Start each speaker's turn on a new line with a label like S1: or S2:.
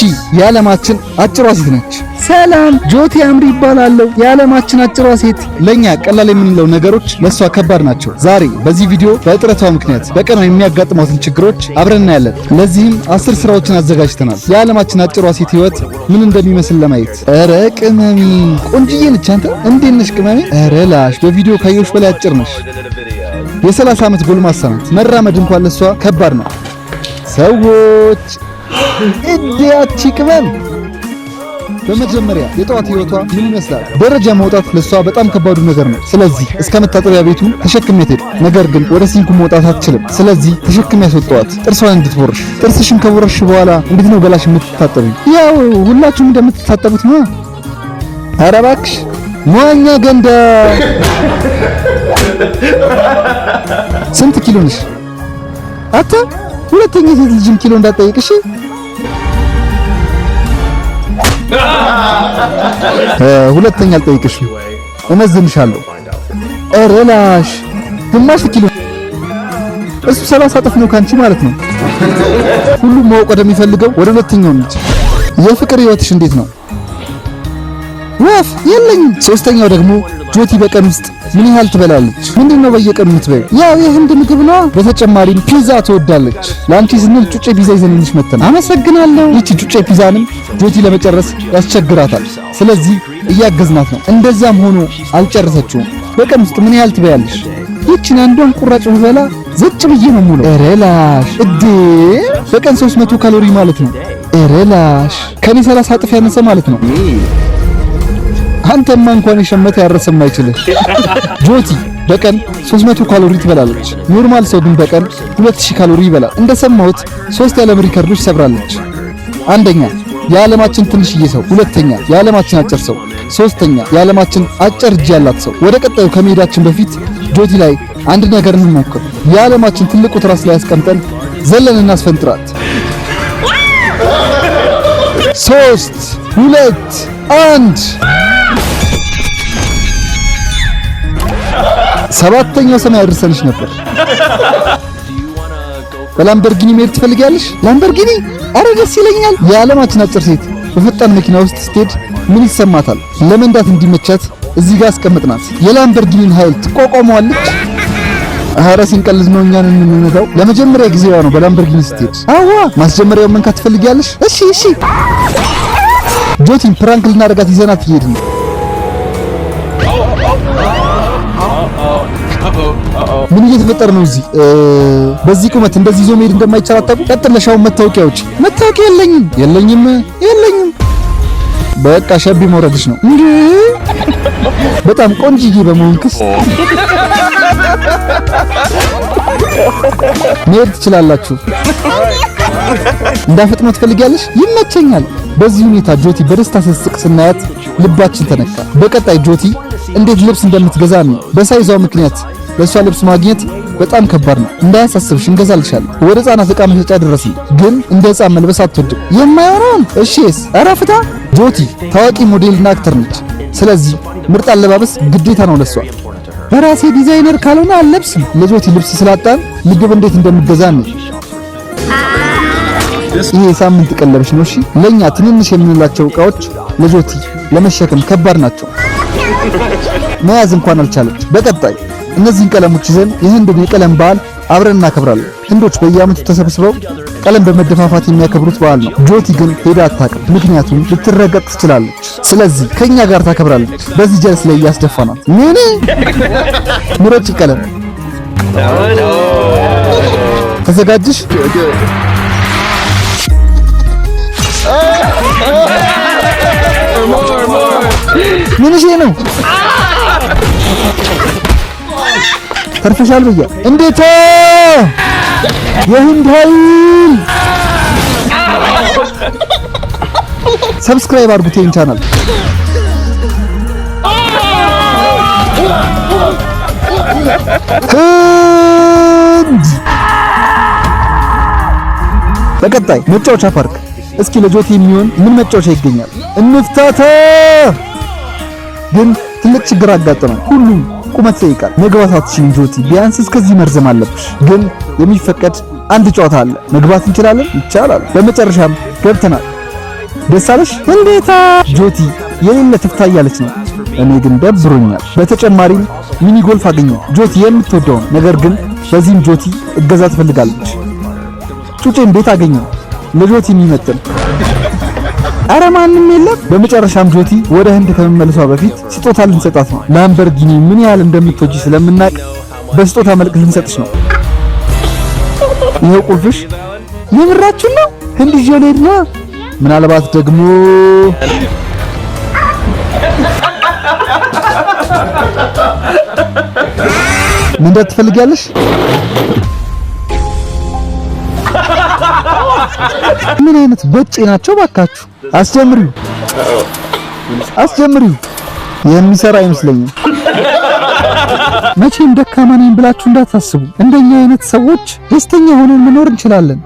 S1: ይቺ የዓለማችን አጭሯ ሴት ነች። ሰላም፣ ጆቲ አምሪ ይባላለሁ። የዓለማችን አጭሯ ሴት። ለኛ ቀላል የምንለው ነገሮች ለሷ ከባድ ናቸው። ዛሬ በዚህ ቪዲዮ በእጥረቷ ምክንያት በቀኗ የሚያጋጥሟትን ችግሮች አብረን እናያለን። ለዚህም 10 ስራዎችን አዘጋጅተናል። የዓለማችን አጭሯ ሴት ህይወት ምን እንደሚመስል ለማየት። ኧረ ቅመሚ ቆንጅዬ ነች። አንተ እንዴት ነሽ ቅመሚ? ኧረ ላሽ፣ በቪዲዮ ካየሁሽ በላይ አጭር ነሽ። የ30 ዓመት ጎልማሳ ናት። መራመድ እንኳን ለሷ ከባድ ነው። ሰዎች እዲያቺ ቅመም። በመጀመሪያ የጠዋት ህይወቷ ምን ይመስላል? ደረጃ መውጣት ለሷ በጣም ከባዱ ነገር ነው። ስለዚህ እስከ መታጠቢያ ቤቱ ተሸክሜ ሄድኩ። ነገር ግን ወደ sink ኡ መውጣት አትችልም። ስለዚህ ተሸክሜ ያስወጣኋት ጥርሷን እንድትቦርሽ። ጥርስሽን ከቦረሽ በኋላ እንዴት ነው ገላሽ የምትታጠቢው? ያው ሁላችሁም እንደምትታጠቡት ነው። ኧረ እባክሽ፣ መዋኛ ገንዳ። ስንት ኪሎ ነሽ? አታ፣ ሁለተኛ ሴት ልጅም ኪሎ እንዳትጠይቅሽ። ሁለተኛ አልጠይቅሽም፣ እመዝንሻለሁ። ኧረ ላሽ፣ ግማሽ ኪሎ፣ እሱ 30 እጥፍ ነው ካንቺ ማለት ነው። ሁሉም ማወቅ ወደሚፈልገው ወደ ሁለተኛው ልጅ፣ የፍቅር ህይወትሽ እንዴት ነው? ወፍ የለኝም። ሶስተኛው ደግሞ ጆቲ በቀን ውስጥ ምን ያህል ትበላለች? ምንድነው በየቀኑ የምትበይው? ያው የህንድ ምግብ ነው። በተጨማሪም ፒዛ ትወዳለች። ለአንቺ ስንል ጩጬ ፒዛ ይዘንልሽ መተናል። አመሰግናለሁ። ይቺ ጩጬ ፒዛንም ጆቲ ለመጨረስ ያስቸግራታል። ስለዚህ እያገዝናት ነው። እንደዛም ሆኖ አልጨረሰችውም። በቀን ውስጥ ምን ያህል ትበያለሽ? ይቺን አንዷን ቁራጭ ብበላ ዘጭ ብዬ ነው ሙሉ። ኧረ ላሽ እዴ፣ በቀን 300 ካሎሪ ማለት ነው። ኧረ ላሽ፣ ከኔ 30 እጥፍ ያነሰ ማለት ነው። አንተማ እንኳን የሸመተ ያረሰም አይችልህ። ጆቲ በቀን 300 ካሎሪ ትበላለች። Normal ሰው ግን በቀን 2000 ካሎሪ ይበላል። እንደሰማሁት ሶስት የዓለም ሪከርዶች ሰብራለች። አንደኛ የዓለማችን ትንሽዬ ሰው፣ ሁለተኛ የዓለማችን አጭር ሰው፣ ሶስተኛ የዓለማችን አጭር እጅ ያላት ሰው። ወደ ቀጣዩ ከመሄዳችን በፊት ጆቲ ላይ አንድ ነገር እንሞክር። የዓለማችን ትልቁ ትራስ ላይ አስቀምጠን ዘለን እናስፈንጥራት። 3፣ 2፣ 1። ሰባተኛው ሰማይ አድርሰንሽ ነበር። በላምበርጊኒ መሄድ ትፈልጊያለሽ? ላምበርጊኒ? አረ ደስ ይለኛል። የዓለማችን አጭር ሴት በፈጣን መኪና ውስጥ ስትሄድ ምን ይሰማታል? ለመንዳት እንዲመቻት እዚህ ጋር አስቀምጥናት። የላምበርጊኒን ኃይል ትቋቋመዋለች? አረ ሲንቀልዝ ነው እኛን የምንነዳው። ለመጀመሪያ ጊዜዋ ነው በላምበርጊኒ ስትሄድ። አዋ፣ ማስጀመሪያውን መንካት ትፈልጊያለሽ? እሺ እሺ። ጆቲን prank ልናደርጋት ይዘናት እየሄድን ነው። ምን እየተፈጠረ ነው እዚህ? በዚህ ቁመት እንደዚህ ይዞ መሄድ እንደማይቻል አታውቁም? ቀጥለሻውን መታወቂያዎች። መታወቂያ የለኝም፣ የለኝም፣ የለኝም። በቃ ሸቢ መውረድሽ ነው እንዴ? በጣም ቆንጅዬ በመሆንክስ መሄድ ትችላላችሁ። እንዳፈጥነው ትፈልጊያለሽ? ይመቸኛል። በዚህ ሁኔታ ጆቲ በደስታ ስትስቅ ስናያት ልባችን ተነካ። በቀጣይ ጆቲ እንዴት ልብስ እንደምትገዛ ነው። በ size ዋ ምክንያት ለእሷ ልብስ ማግኘት በጣም ከባድ ነው። እንዳያሳስብሽ እንገዛልሻለን። ወደ ህፃናት ዕቃ መሸጫ ደረስን፣ ግን እንደ ህፃን መልበስ አትወድም። የማይሆነውን እሺስ። ኧረ ፍታ። ጆቲ ታዋቂ ሞዴልና actor ነች። ስለዚህ ምርጥ አለባበስ ግዴታ ነው ለሷ። በራሴ ዲዛይነር ካልሆነ አልለብስም። ለጆቲ ልብስ ስላጣን ምግብ እንዴት እንደምገዛ ነው። ይሄ የሳምንት ቀለብሽ ነው። እሺ፣ ለኛ ትንንሽ የምንላቸው ዕቃዎች ለጆቲ ለመሸከም ከባድ ናቸው። መያዝ እንኳን አልቻለች። በቀጣይ እነዚህን ቀለሞች ይዘን የህንድን የቀለም በዓል አብረን እናከብራለን። ህንዶች በየዓመቱ ተሰብስበው ቀለም በመደፋፋት የሚያከብሩት በዓል ነው። ጆቲ ግን ሄዳ አታውቅም፣ ምክንያቱም ልትረገጥ ትችላለች። ስለዚህ ከኛ ጋር ታከብራለች። በዚህ ጀልስ ላይ እያስደፋናት። ምን ምረጭ ቀለም። ተዘጋጅሽ? ምን እሺ ነው? ተርፈሻል ብያ። እንዴት የህንድ ኃይል! Subscribe አድርጉት ይሄን ቻናል። ህንድ። በቀጣይ መጫወቻ ፓርክ። እስኪ ለጆቲ የሚሆን ምን መጫወቻ ይገኛል? እንፍታታ። ግን ትልቅ ችግር አጋጠመን። ሁሉም ቁመት ይጠይቃል። መግባት አትችይም ጆቲ፣ ቢያንስ እስከዚህ መርዘም አለብሽ። ግን የሚፈቀድ አንድ ጨዋታ አለ። መግባት እንችላለን? ይቻላል። በመጨረሻም ገብተናል። ደስ አለሽ? እንዴታ! ጆቲ የሌለ ትፍታ እያለች ነው። እኔ ግን ደብሮኛል። በተጨማሪም mini golf አገኘ፣ ጆቲ የምትወደውን ነገር። ግን በዚህም ጆቲ እገዛ ትፈልጋለች። ጩጬን ቤት አገኘ፣ ለጆቲ የሚመጥን። አረ ማንም የለም። በመጨረሻም ጆቲ ወደ ህንድ ከመመለሷ በፊት ስጦታ ልንሰጣት ነው። ላምበርጊኒ ምን ያህል እንደምትወጂ ስለምናቅ በስጦታ መልክ ልንሰጥሽ ነው። ይኸው ቁልፍሽ። የምራችሁ ነው? ህንድ ይዤው ልሄድ ነው። ምናልባት ደግሞ መንዳት ትፈልጊያለሽ? ምን አይነት በጬ ናቸው ባካችሁ! አስጀምሪው፣ አስጀምሪው። የሚሰራ አይመስለኝም። መቼም ደካማ ነኝ ብላችሁ እንዳታስቡ። እንደኛ አይነት ሰዎች ደስተኛ ሆነን መኖር እንችላለን።